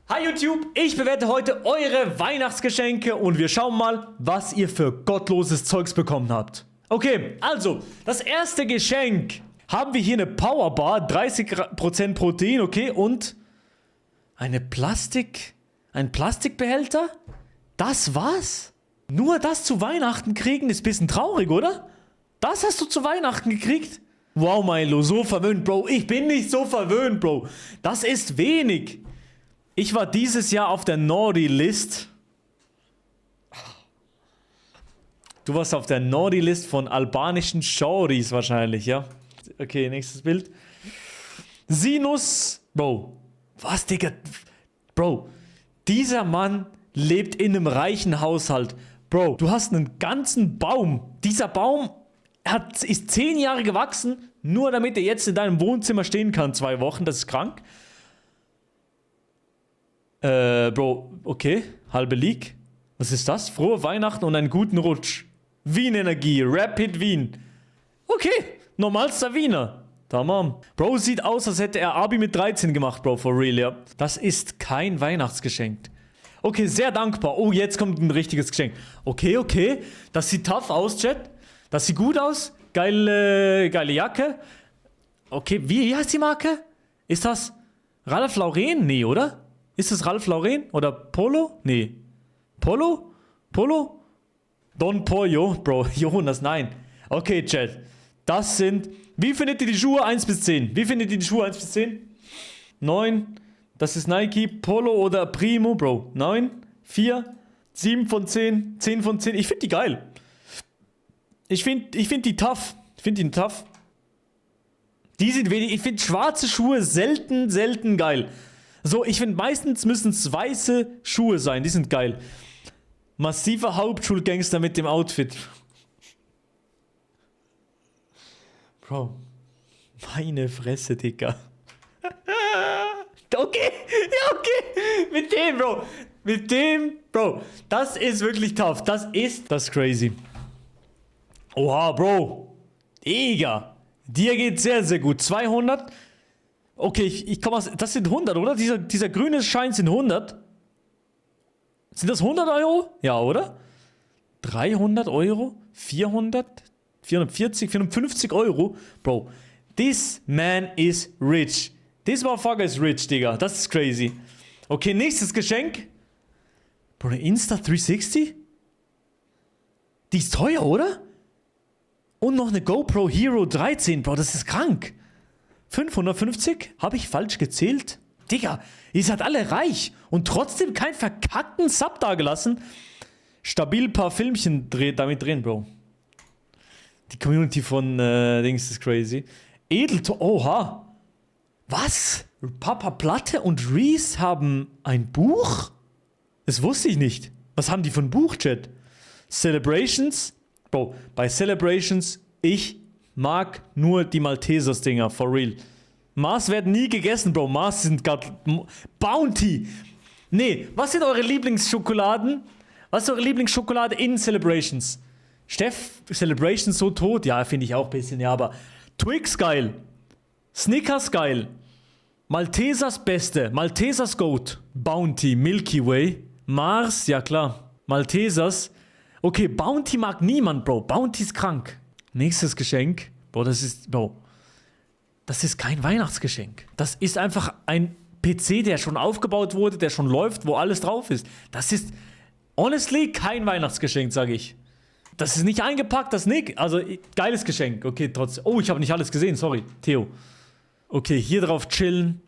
Hi YouTube, ich bewerte heute eure Weihnachtsgeschenke und wir schauen mal, was ihr für gottloses Zeugs bekommen habt. Okay, also, das erste Geschenk haben wir hier eine Powerbar, 30% Protein, okay, und ein Plastikbehälter? Das war's? Nur das zu Weihnachten kriegen ist ein bisschen traurig, oder? Das hast du zu Weihnachten gekriegt? Wow, Milo, so verwöhnt, Bro. Ich bin nicht so verwöhnt, Bro. Das ist wenig. Ich war dieses Jahr auf der Naughty-List. Du warst auf der Naughty-List von albanischen Shorties wahrscheinlich, ja? Okay, nächstes Bild. Sinus. Bro. Was, Digga? Bro. Dieser Mann lebt in einem reichen Haushalt. Bro, du hast einen ganzen Baum. Dieser Baum ist 10 Jahre gewachsen, nur damit er jetzt in deinem Wohnzimmer stehen kann. 2 Wochen, das ist krank. Bro, okay. Halbe League. Was ist das? Frohe Weihnachten und einen guten Rutsch. Wien-Energie. Rapid Wien. Okay. Normalster Wiener. Tamam. Bro, sieht aus, als hätte er Abi mit 13 gemacht, Bro. For real, ja. Das ist kein Weihnachtsgeschenk. Okay, sehr dankbar. Oh, jetzt kommt ein richtiges Geschenk. Okay, okay. Das sieht tough aus, Chat. Das sieht gut aus. Geile Jacke. Okay, wie heißt die Marke? Ist das Ralph Lauren? Nee, oder? Ist das Ralph Lauren? Oder Polo? Nee. Polo? Polo? Don Pollo? Bro, Jonas, nein. Okay, Chat. Das sind... Wie findet ihr die Schuhe 1 bis 10? Wie findet ihr die Schuhe 1 bis 10? 9. Das ist Nike, Polo oder Primo, Bro. 9. 4. 7 von 10. 10 von 10. Ich finde die geil. Ich find die tough. Ich finde die tough. Die sind wenig... Ich finde schwarze Schuhe selten geil. So, ich finde meistens müssen es weiße Schuhe sein. Die sind geil. Massiver Hauptschulgangster mit dem Outfit. Bro. Meine Fresse, Digga. Okay. Ja, okay. Mit dem, Bro. Mit dem, Bro. Das ist wirklich tough. Das ist crazy. Oha, Bro. Digga. Dir geht sehr gut. 200. Okay, ich komme aus... Das sind 100, oder? Dieser grüne Schein sind 100. Sind das 100 Euro? Ja, oder? 300 Euro? 400? 440? 450 Euro? Bro, this man is rich. This motherfucker is rich, Digga. Das ist crazy. Okay, nächstes Geschenk. Bro, eine Insta360? Die ist teuer, oder? Und noch eine GoPro Hero 13. Bro, das ist krank. 550? Habe ich falsch gezählt? Digga, ihr seid alle reich und trotzdem keinen verkackten Sub dagelassen. Stabil paar Filmchen damit drehen, Bro. Die Community von Dings ist crazy. Oha. Was? Papa Platte und Reese haben ein Buch? Das wusste ich nicht. Was haben die für ein Buch, Chat? Celebrations? Bro, bei Celebrations, ich mag nur die Maltesers-Dinger, for real. Mars werden nie gegessen, Bro. Mars sind gerade... Bounty! Nee, was sind eure Lieblingsschokoladen? Was ist eure Lieblingsschokolade in Celebrations? Steff, Celebrations so tot? Ja, finde ich auch ein bisschen, ja, aber... Twix geil. Snickers geil. Maltesers beste. Maltesers Goat. Bounty, Milky Way. Mars, ja klar. Maltesers. Okay, Bounty mag niemand, Bro. Bounty ist krank. Nächstes Geschenk. Bro, das ist kein Weihnachtsgeschenk. Das ist einfach ein PC, der schon aufgebaut wurde, der schon läuft, wo alles drauf ist. Das ist, honestly, kein Weihnachtsgeschenk, sage ich. Das ist nicht eingepackt, das nicht. Also, geiles Geschenk. Okay, trotzdem. Oh, ich habe nicht alles gesehen, sorry. Theo. Okay, hier drauf chillen.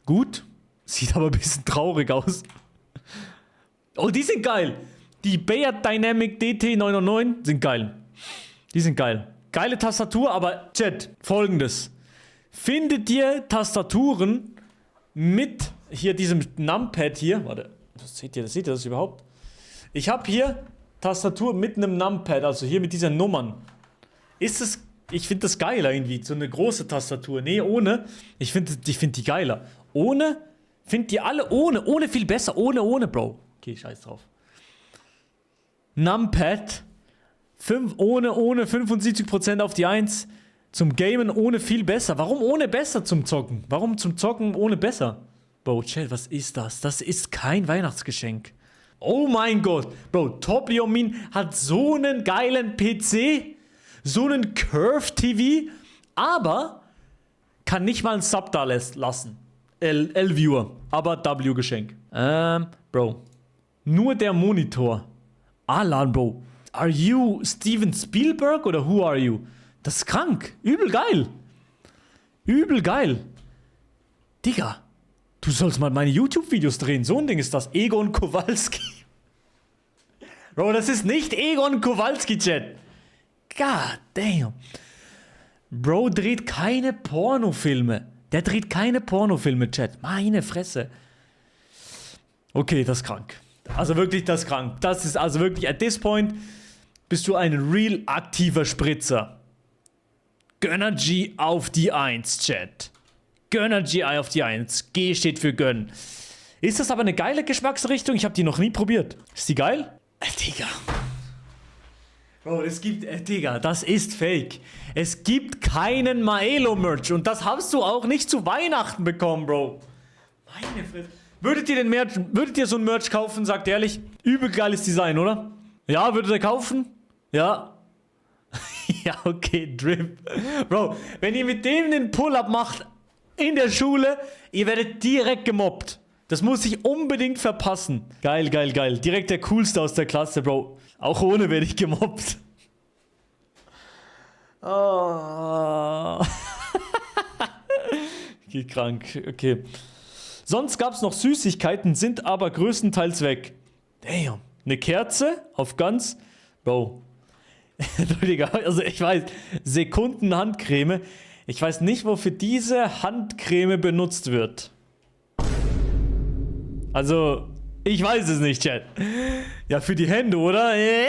Gut. Sieht aber ein bisschen traurig aus. Oh, die sind geil. Die Bayard Dynamic DT909 sind geil. Die sind geil. Geile Tastatur, aber Chat, folgendes. Findet ihr Tastaturen mit hier diesem Numpad hier? Warte, seht ihr das überhaupt? Ich habe hier Tastatur mit einem Numpad, also hier mit diesen Nummern. Ich finde das geiler irgendwie, so eine große Tastatur. Nee, ohne. Ich finde die geiler. Ohne, finde die alle ohne viel besser. Ohne, Bro. Okay, scheiß drauf. Numpad. Ohne 75% auf die 1. Zum Gamen ohne viel besser. Warum ohne besser zum Zocken? Warum zum Zocken ohne besser? Bro, Chat, was ist das? Das ist kein Weihnachtsgeschenk. Oh mein Gott. Bro, Top Leomin hat so einen geilen PC, so einen Curve TV, aber kann nicht mal einen Sub da lassen. L-Viewer, aber W-Geschenk. Bro. Nur der Monitor. Alan, Bro. Are you Steven Spielberg oder who are you? Das ist krank. Übel geil. Übel geil. Digga. Du sollst mal meine YouTube-Videos drehen. So ein Ding ist das. Egon Kowalski. Bro, das ist nicht Egon Kowalski, Chat. God damn. Bro dreht keine Pornofilme. Der dreht keine Pornofilme, Chat. Meine Fresse. Okay, das ist krank. Also wirklich, das ist krank. Das ist also wirklich, at this point, bist du ein real aktiver Spritzer. Gönner G auf die 1, Chat. Gönner G auf die 1. G steht für Gönn. Ist das aber eine geile Geschmacksrichtung? Ich habe die noch nie probiert. Ist die geil? Digga. Bro, es gibt, Digga, das ist fake. Es gibt keinen Maelo-Merch und das hast du auch nicht zu Weihnachten bekommen, Bro. Meine Fresse. Würdet ihr so ein Merch kaufen, sagt ehrlich? Übel geiles Design, oder? Ja, würdet ihr kaufen? Ja. Ja, okay, Drip. Bro, wenn ihr mit dem den Pull-Up macht in der Schule, ihr werdet direkt gemobbt. Das muss ich unbedingt verpassen. Geil, geil, geil. Direkt der Coolste aus der Klasse, Bro. Auch ohne werde ich gemobbt. Oh. Geht krank, okay. Sonst gab es noch Süßigkeiten, sind aber größtenteils weg. Damn. Eine Kerze auf ganz... Bro. Also ich weiß, Sekunden-Handcreme. Ich weiß nicht, wofür diese Handcreme benutzt wird. Also, ich weiß es nicht, Chat. Ja, für die Hände, oder? Ja,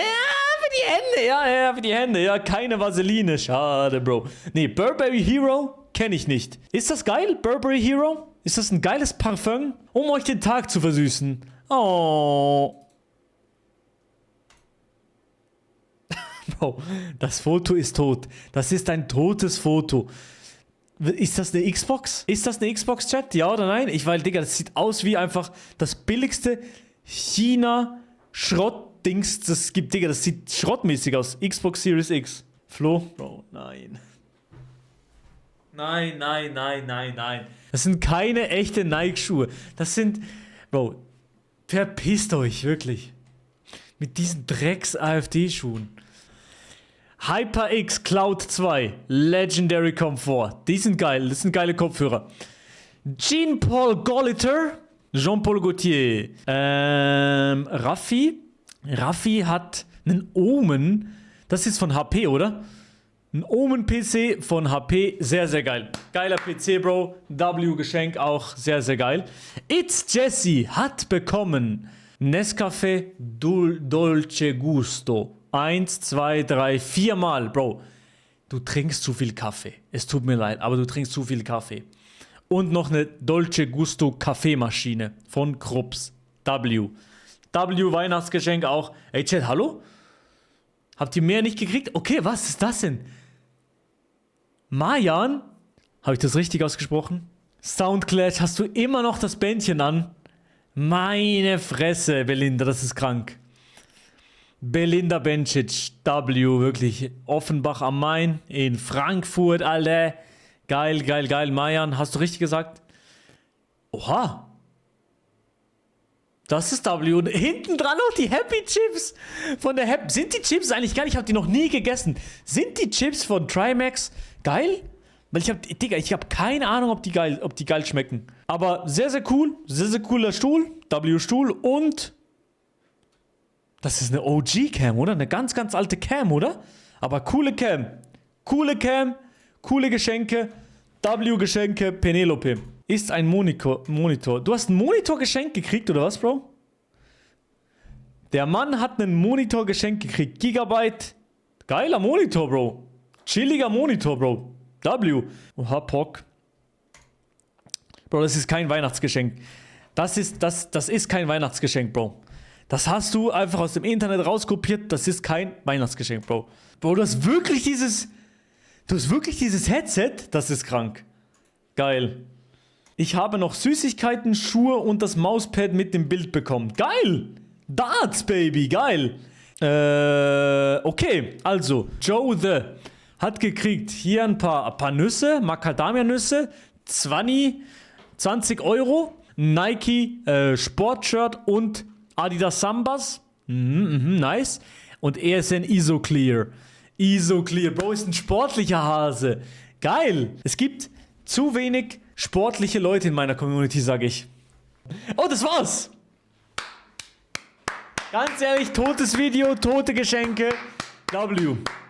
für die Hände. Ja, für die Hände. Ja, keine Vaseline. Schade, Bro. Nee, Burberry Hero kenne ich nicht. Ist das geil, Burberry Hero? Ist das ein geiles Parfum, um euch den Tag zu versüßen? Oh. Bro, das Foto ist tot. Das ist ein totes Foto. Ist das eine Xbox? Ist das eine Xbox, Chat? Ja oder nein? Weil, Digga, das sieht aus wie einfach das billigste China-Schrott-Dings, das es gibt, Digga. Das sieht schrottmäßig aus. Xbox Series X. Flo? Bro, nein. Nein, nein, nein, nein, nein. Das sind keine echte Nike-Schuhe. Das sind... Bro, verpisst euch, wirklich. Mit diesen Drecks-AfD-Schuhen. HyperX Cloud 2, Legendary Comfort. Die sind geil, das sind geile Kopfhörer. Jean-Paul Gaultier, Jean-Paul Gaultier. Raffi hat einen Omen. Das ist von HP, oder? Ein Omen-PC von HP, sehr, sehr geil. Geiler PC, Bro. W-Geschenk auch, sehr, sehr geil. It's Jesse hat bekommen Nescafé Dolce Gusto. 1, 2, 3, 4 Mal. Bro, du trinkst zu viel Kaffee. Es tut mir leid, aber du trinkst zu viel Kaffee. Und noch eine Dolce Gusto Kaffeemaschine von Krups. W Weihnachtsgeschenk auch. Ey, Chat, hallo? Habt ihr mehr nicht gekriegt? Okay, was ist das denn? Mayan? Habe ich das richtig ausgesprochen? Soundclash, hast du immer noch das Bändchen an? Meine Fresse, Belinda, das ist krank. Belinda Bencic, W, wirklich. Offenbach am Main, in Frankfurt, Alter. Geil, geil, geil. Mayan, hast du richtig gesagt? Oha. Das ist W. Und hinten dran noch die Happy Chips von der Happy. Sind die Chips eigentlich geil? Ich habe die noch nie gegessen. Sind die Chips von Trimax geil? Weil ich habe keine Ahnung, ob die geil schmecken. Aber sehr, sehr cool. Sehr, sehr cooler Stuhl. W-Stuhl und... Das ist eine OG-Cam, oder? Eine ganz, ganz alte Cam, oder? Aber coole Cam. Coole Cam, coole Geschenke. W-Geschenke, Penelope. Ist ein Monitor. Du hast einen Monitor geschenkt gekriegt, oder was, Bro? Der Mann hat einen Monitor geschenkt gekriegt. Gigabyte. Geiler Monitor, Bro. Chilliger Monitor, Bro. W. Oha, Pock. Bro, das ist kein Weihnachtsgeschenk. Das ist kein Weihnachtsgeschenk, Bro. Das hast du einfach aus dem Internet rauskopiert. Das ist kein Weihnachtsgeschenk, Bro. Bro, du hast wirklich dieses Headset. Das ist krank. Geil. Ich habe noch Süßigkeiten, Schuhe und das Mauspad mit dem Bild bekommen. Geil! Darts, Baby, geil! Okay, also, Joe the hat gekriegt hier ein paar Nüsse, Macadamia-Nüsse, 20 Euro, Nike Sportshirt und Adidas Sambas. Nice. Und er ist ein Isoclear. Isoclear, Bro, ist ein sportlicher Hase. Geil. Es gibt zu wenig sportliche Leute in meiner Community, sage ich. Oh, das war's. Ganz ehrlich, totes Video, tote Geschenke. W.